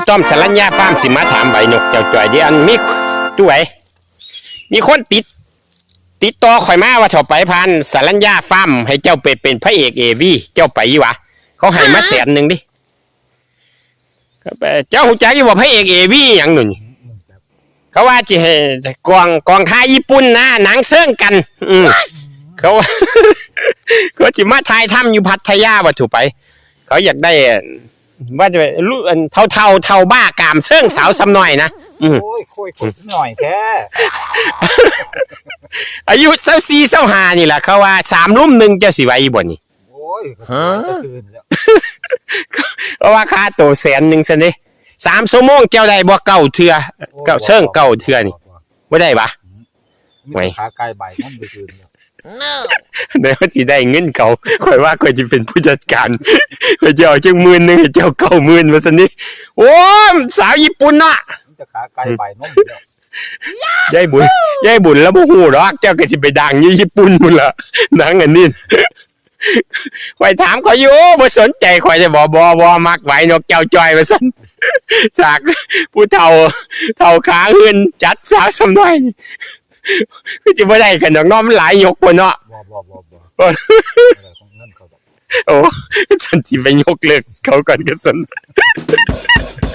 ຕ້ອມສະລັນຍາຟາມ ຊິມາຖາມໃບນົກເຈົ້າຈ່ອຍເດ້. ອັນ ມີ ຈຸ້ຍ ມີຄົນຕິດ ຕິດຕໍ່ຂ້ອຍມາວ່າ ເຂົ້າໄປຜ່ານສະລັນຍາຟາມ ໃຫ້ເຈົ້າໄປເປັນພະເອກເອວີ ເຈົ້າໄປຢູ່ຫວາ? ເຂົາໃຫ້ມາແສນໜຶ່ງເດ້. ເຈົ້າຮູ້ຈັກຢູ່ບໍ່ ພະເອກເອວີຫຍັງໂດນນີ້? ເຂົາວ່າຊິໃຫ້ກອງ ກອງຖ່າຍຍີ່ປຸ່ນນະ ໜັງເຊີງກັນ. ອືມ ເຂົາ ເຂົາຊິມາຖ່າຍທຳຢູ່ພັດທະຍາວ່າ ຖືໄປ ເຂົາຢາກໄດ້ ວ່າຈະເປັນລຸ ອັນ ເຖົ້າໆ ເຖົ້າບ້າກາມເຊີງສາວຊຳນ້ອຍນະ. ອືມ ໂອ້ຍ ໂອ້ຍ ຄົນໜ້ອຍແທ້ ອາຍຸຊາວສີ່ ຊາວຫ້ານີ້ລະ. ເຂົາວ່າສາມລຸມໜຶ່ງ ເຈົ້າຊິໄຫວຢູ່ບໍ່ນີ້? ໂອ້ຍ ກໍຖືວ່າແຕ່ຄືນແລ້ວ ເພາະວ່າຄ່າໂຕແສນໜຶ່ງຊັ້ນເດ້. ສາມຊົ່ວໂມງເຈົ້າໄດ້ບໍ່ ເກົ້າເທື່ອ? ໂອ້ຍ ເກົ້າ ເຊີງເກົ້າເທື່ອນີ້ ບໍ່ ບໍ່ ບໍ່ໄດ້ຫວາ? ອືມ ມີແຕ່ຂາໄກ່ບ່າຍນຳຊື່ໆ ແນວຊິໄດ້ເງິນເຂົາ ຂ້ອຍວ່າຂ້ອຍຊິເປັນຜູ້ຈັດການ ຂ້ອຍຈະເອົາຈັກໝື່ນໜຶ່ງໃຫ້ເຈົ້າເກົ້າໝື່ນວ່າຊັ້ນນີ້. ໂອ້ຍ ສາວຍີ່ປຸ່ນເນາະ ມີແຕ່ຂາໄກ່ບ່າຍນມຢູ່ແລ້ວ. ຍາຍບຸນ ຍາຍບຸນລາວບໍ່ຮູ້ດອກ ເຈົ້າກໍຊິໄປດັງຢູ່ຍີ່ປຸ່ນພຸ້ນລະ ດັງອັນນີ້. ຂ້ອຍຖາມເຂົາຢູ່ ບໍ່ສົນໃຈຂ້ອຍເດ້. ບໍ່ ບໍ່ ບໍ່ ມັກໄຫວນົກເຈົ້າຈ່ອຍວ່າຊັ້ນ. ສາກຜູ້ເຖົ້າ ເຖົ້າຂາຫື່ນ ຈັດສາວຊຳນ້ອຍ ຄືຊິບໍ່ໄດ້ກັນດອກເນາະ ມັນຫຼາຍຍົກໂພດເນາະ. ບໍ່ ບໍ່ ບໍ່ ບໍ່ ບໍ່ໄດ້ຂອງເງິນເຂົາດອກ. ໂອ້ ຊັ້ນຊິໄປຍົກເລີກເຂົາກ່ອນກັນຊັ້ນ.